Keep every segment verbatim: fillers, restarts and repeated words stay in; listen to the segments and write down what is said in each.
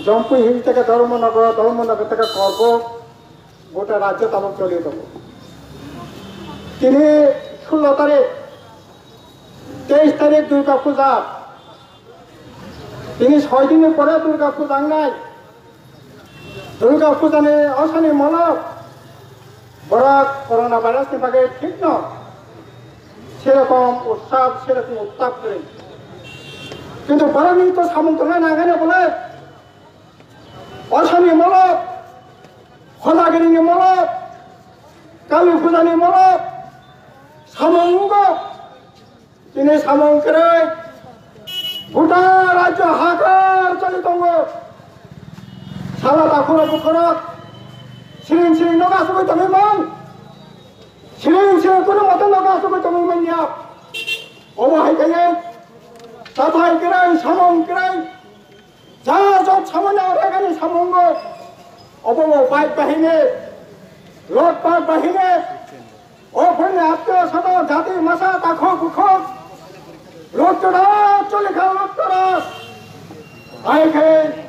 Dompui Hill theke Dharmanagar, Dharmanagar theke Korbok, gota rajyo tabok choli tongo. Tini sullo tarik, teis tarik Durga Puja. Tini soi din ni pore Durga Puja wngnai. Durga Puja ni osani molok borok corona virus ni bagwi thikno serokom utsab, serokom uttap kwrwi. Kintu borokni to samung tongnai nangani bole osani molok, Khojagiri ni molok, Kali Puja ni molok samung wngkha. Tini samung kwrwi gota rajyo hakar choli tongo. Sala takhurok bukhurok siring siring nogo asugwi tongwi man. Siring siring kunu mote nogo asugwi tongwi manya. Obo hai khe sathai kwrwi, samung kwrwi. Ja jat samanya regani samungo obo bo bike bahini, road park bahini, o phone atyo soto jati masa takhuk bukhuk, lottoras choli kha lottoras, hai khai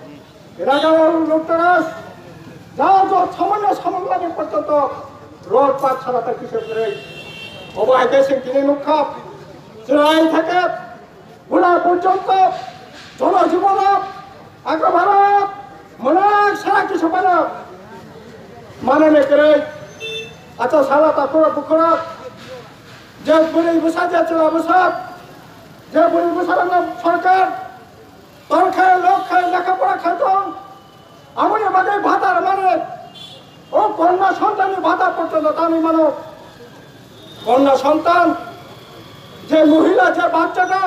raga lottoras, ja jat samanya samung lagi porjonto road park sara ta kisa kwrwi. Obo hai khe sing tini nukha, chwrai thake. Bula porjonto jonojibono Agrabharat mwnang sara kisu phano manani kwrwi. Acha sala takhurok bukhurok je bwrwi bwsa je chwla bwsa je bwrwi bwsarokno sorkar torkhai lokhai lekha pora khai tong. Aboni bagwi bhata rwmani, o konna santanni bhata porjonto tanwi mano. Konna santan, je mohila, je bachchata,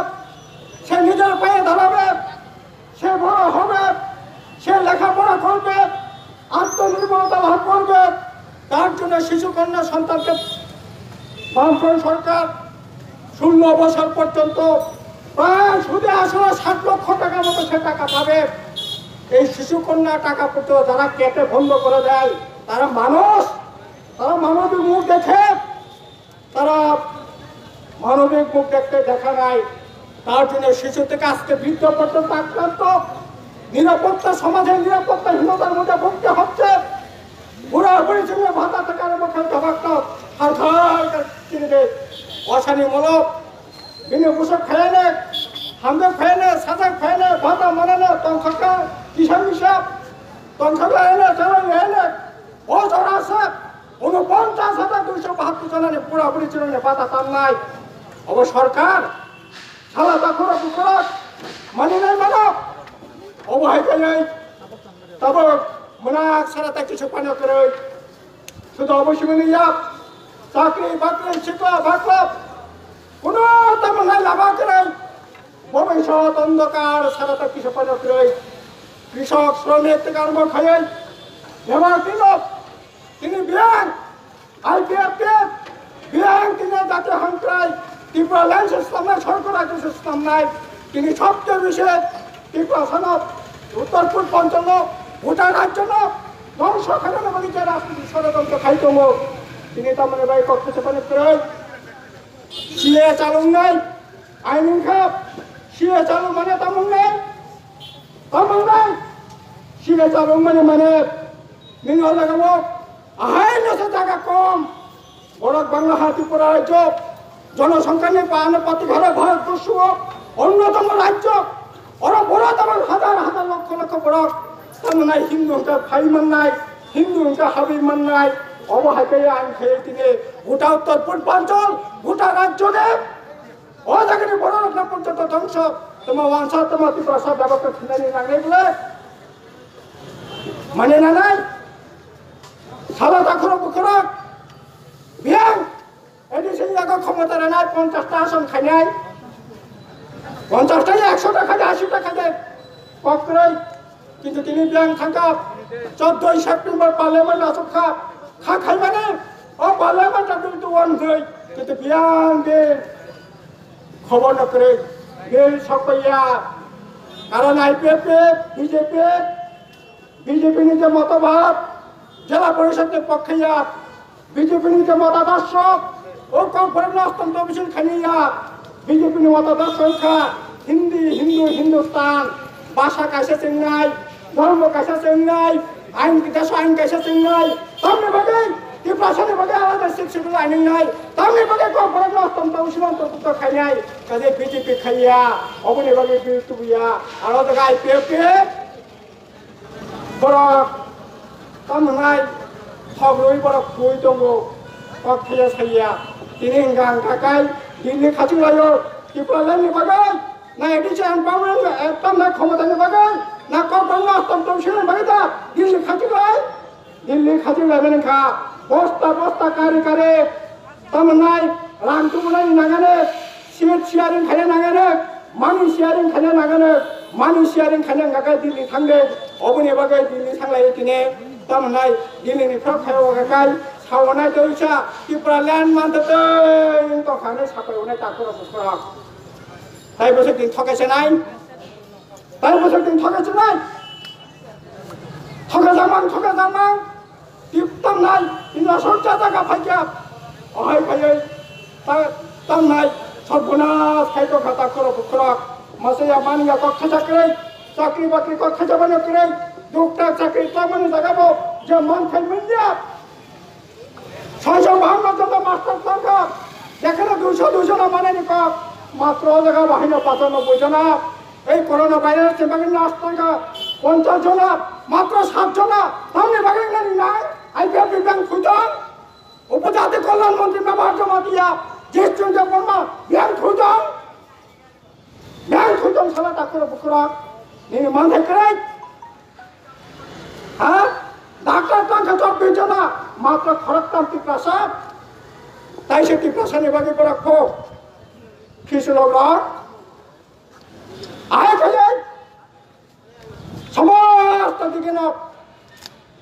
se nijor paye darabe, se boro hobe, se lekha pora korbe, atmonirbhorta labh korbe, তার জন্য শিশু কন্যা সন্তানকে বামফ্রন্ট সরকার ষোলো বছর পর্যন্ত প্রায় সুদে আসলে সাত লক্ষ টাকার মতো সে টাকা পাবে। এই শিশু কন্যা টাকা পর্যন্ত যারা কেটে বন্ধ করে দেয়, তারা মানুষ, তারা মানবিক মুখ দেখে, তারা মানবিক মুখ দেখতে দেখা নাই। তার জন্য শিশু থেকে আজকে বৃদ্ধ পর্যন্ত আক্রান্ত, নিরাপত্তা, সমাজের নিরাপত্তাহীনতার মধ্যে ভুগতে হচ্ছে। বুড়া বুড়ি জন্য ভাতা থেকে আরম্ভ করে জবাব দাও, সরকার কিনবে। অশানি মূলক বিনে বুসক খাইলে, হামদে খাইলে, সাজা খাইলে, ভাতা মানালে, তংখকা, কিসাব মিসাব, তংখকা এলে, চালাই এলে, ও জোর আছে, ঊনপঞ্চাশ হাজার দুইশো বাহাত্তর জননি বুড়া বুড়ি জননি ভাতা তার নাই। অব সরকার, সালা তাখুরা বুকুরা, মানি নাই মানো। অব হাইতে নাই, তবে মনাক সারা তাই কিছু পানি করে। শুধু অবশ্যই নিয়ে যা, চাকরি বাকরি শিক্ষা বাকরা, কোনো তেমন নাই লাভা করে। ভবিষ্যৎ অন্ধকার সারা তাই কিছু পানি করে। কৃষক শ্রমিক থেকে আরম্ভ করে, ব্যবহার দিল, তিনি ব্যাংক, আইপিএফ, ব্যাংক, তিনি জাতীয় সন্ত্রাস, ত্রিপুরা ল্যান্ড সিস্টেম নাই, সরকার রাজ্য সিস্টেম নাই। তিনি সবচেয়ে বেশি ত্রিপুরা সনদ, উত্তর পূর্বাঞ্চল, ভুটান রাজ্য, ধ্বংস খাটানো বলি যে রাজনীতি ষড়যন্ত্র খাইতো। তিনি তার মানে ভাই কত কিছু পানি করে। সিএ চালু নাই, আইন খাপ, সিএ চালু মানে তেমন নাই, তেমন নাই। সিএ চালু মানে মানে মিন হলে গেল, আহাই নেশে জায়গা কম। বরক বাংলা হাতি পুরা রাজ্য, জনসংখ্যা নিয়ে পাহানো পাতি ঘরে ভারতবর্ষ অন্যতম রাজ্য। ওরা বড় তেমন হাজার হাজার লক্ষ লক্ষ বরক তেমন নাই হিন্দু হতে ভাই মান নাই, হিন্দু হতে হাবি মান নাই। অব হাইতে আইন খেয়ে দিনে গোটা উত্তর পূর্বাঞ্চল, গোটা রাজ্য দেব। O jagani borok na porjonto dhongso, tamo wansa, tamo Tiprasa bebak khe thwinani nangnai bwle. Mane nanai, salo dakhoro bukhorok, biyang, A D C ni yago khomota rwnai, ponchash ta ason khainai, ponchash ta, ekso ta khaide, ashi ta khaide, kok kwrwi. Kintu tini biyang thangkha, choddo September parliament aswk kha, kha khaimani, o parliament a kintu one day, kintu biyang din khobor no kwrwi, din sokpaiya. Karon I P F T, B J P, B J P ni je motobad, jela porishod ni pokhe ya, B J P ni je motadarsho, o kok borok no astom dobison khaini ya, B J P ni motadarsho kha Hindi, Hindu, Hindustan, bhasha kaisa chengnai, Dhormo kaisa chwngnai, ain, deso ain kaisa chwngnai. Tamni bagwi Tiprasani bagwi alada sixth schedule ain wngnai. Tamni bagwi kok borok no tom tom sima to to khainai. Kaje B J P khaiya, oboni bagwi bill tubuya. Aro daga I P F T borok tam wngnai, thok rwi borok twi tongo. Kok thaya saya. Tini hingka hingka kai, Delhi khachuk layo. Tipraland ni bagwi. Na additional power, eh, tamna khomotani bagwi, na kok bangma tom tom sini bagwi da, Delhi khachik lai, Delhi khachik lai mani kha, bosta bosta kari kari, tamnai, rang tubunai nangane, seat sharing khaina nangane, money sharing khaina nangane, money sharing khaina ngakai Delhi thangde, oboni bagwi Delhi thanglai tine, tamnai, Delhi ni frog khayo ngakai, sawanai tei uisa, Tipraland mantha tei, tongkha nai sapai unai takhoro bukhoro. Tai bwswk din thokai chenai. Tai bwswk din thokai chenai. Thokai jamang, thokai jamang. Tip tamnai, ina sorcha jaga phaikya. Ohai phaioi. Ta tamnai, sorbona, khai to khata khoro bukhoro. Masaya mani ya kok khaja kre. Chakri bakri kok khaja bana kre. Dukta chakri tamani jaga bo. Je man khai manya. Soi soi bahanno jona master tangka, jekheno duiso duiso no manani kok, matro o jaga bahaino pachano boijana. Ei corona virus ni bagwi nurse tangka ponchas jona, matro sat jona, tamni bagwi nani nai, I P F T biyang khuitong, Upajati Kalyan Mantri Mehar Jamatia, Jishnu Debbarma biyang khuitong. Yang khujong sala takhoro bukhoro nini manthai kwrwi. Ha? Doctor tangkha chobbish jona, matro khoroktham Tiprasa. Taise Tiprasa ni bagwi borok kho. Khisulok rok. Ai khayai. Somosto digino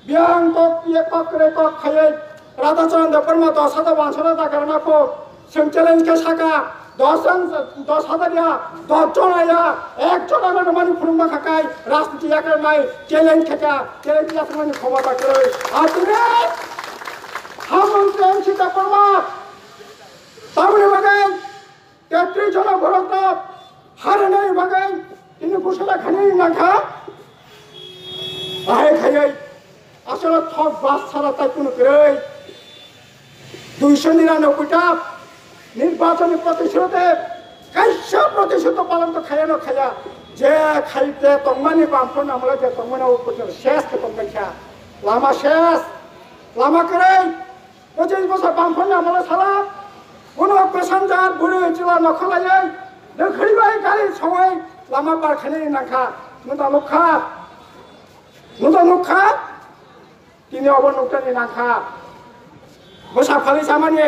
Biyang kok ye kok kre kok khayai Radhacharan Debbarma dos hajar wansana dakarna kok. Seng challenge khe saka dos jan, dos hajar ya, dos jona ya, ek jona no mani phurungma khakai rajniti yakarnai challenge khaka, challenge yakarnai khomota kwrwi. Atine Hamon Prem Sita Debbarma tamni bagwi Tetris jona borok no harnai bagwi tini busala khani nangkha. Bahai khayai asolo thok bas sara tai kunu kwrwi. Duiso niranobboi ta nirbachoni protishrute kaisa protishrute palon to khaya no khaya. Je khai je tongmani bamphon amla je tongmani o kuchur ses khe tongmani kha. Lama ses, lama kwrwi. Pachis bosor bangphani amolo sala, bono kwcham jaat bwrwi chwla nokha laiwi, rwkhwi bai gari songwi lama par khainani nangkha. Nwng ta nukha? Nwng ta nukha? Tini obo nuktani nangkha. Bwsa phali chamani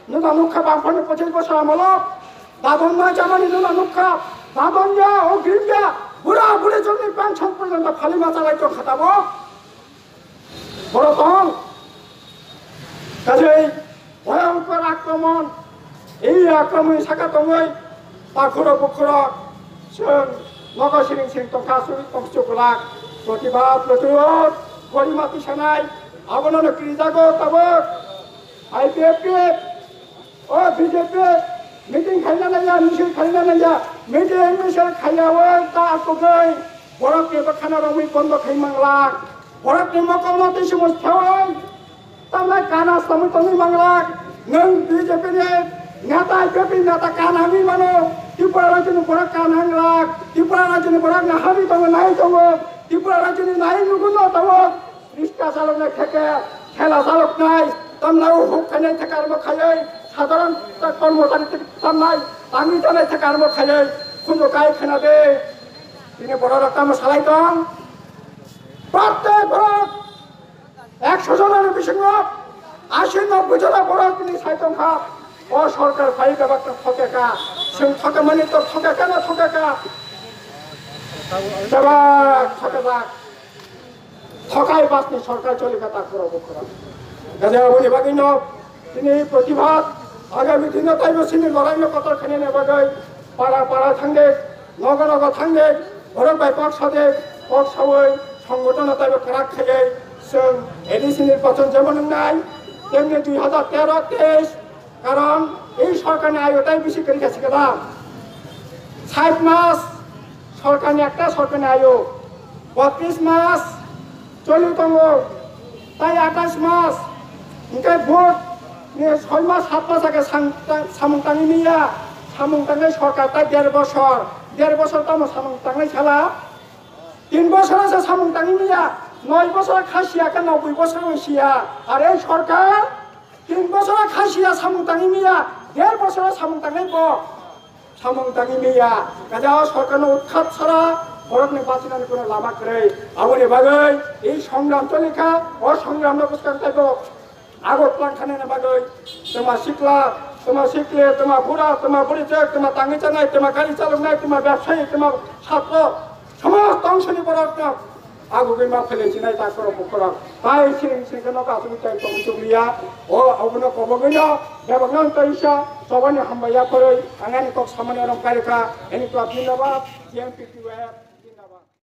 nwng ta nukha bangphani pachis bosor amolo? Dadon ma chamani nwng ta nukha? Dadon ya, ogrim ya, bura buri chongni pension porjonto phali ma chalai tongkha tabok. Borok tong. Kajai bhoyongkor akromon, ei akromon saka tongoi, takhoro bukhoro, chwng nogo siring siring tongkha, suri tongsu glak, protibad, protirod, gorima tisanai, abono no kirijago tabok, I P F T, O B J P meeting khaina nangya, misil khaina nangya, meeting misil khaiya o ta asugwi borok ni bwkhano romwi bondo khai manglak, borok ni mokol no twi simo thewi tamnai kana samwi tongwi manglak. Nwng B J P ni neta, I P F T ni neta kana wngwi mano, Tripura rajyo ni borok kana wnglak, Tripura rajyo ni borok nahari tongo, nai tongo, Tripura rajyo ni nai nugwi no tongo. Riska chaloknai theke, khela chaloknai, tamlao huk khainai theke armo khaiwi, sadharon ta kormochari tamnai, tangwi tonai theke armo khaiwi, khunju kai khena de. Tini borok rok tamo salai tong. Prottek borok ekso jonani bisingo asi nobboi jona borok tini sai tongkha. O sorkar phai bebak to thokeka, chwng thokemani to thokeka na thokeka. Bebak thokejak. Thokai basni sorkar choli kha takhoro bukhoro. Gajao boni bagwi no tini protibad agami dino taibo sini lorai no kotor khainani bagwi para para thangde, nogo nogo thangde, borok bai kok sade, kok sawi songgotono taibo kwrak khaiwi chwng A D C nirbachon jemon wngnai, temni dui hajar tero teis Karon ei sorkarni ayo tai bisi kwrwi kha sikha da. Sait mas sorkarni ekta sorkarni ayo. Botris mas choli tongo, tai atais mas, hingke vote ni soi mas, sat mas age sang-, samung tangwi miya, samung tangnai sorkar tai der bosor, der bosor tamo samung tangnai sala, tin bosor ase samung tangwi miya, noi bosor kha siya khe noboi bosor bai siya, are sorkar tin bosor kha siya samung tangwi miya, der bosor samung tangnai bo. Samung tangwi miya, kaja o sorkarno utkhat sara borokni bachinani kuno lama kwrwi. Aboni bagwi ei songram cholikha, o songramno bwskang taibo ago twlang khanani bagwi twma sikla, twma sikli, twma bura, twma burichwk, twma tangwi chanai, twma gari chaloknai, twma bebsayi, twma satro, somosto ongsoni borokno agugwi ma phaile chinai takhorok bukhorok. Tai sing sing kheno kasugwi tai tong chukliya. O abono kobogwino bebakno wngkha isa chobani hambai yaphorwi ang ani kok samani rong karikha. Ani club ni nabab T M P T Y F.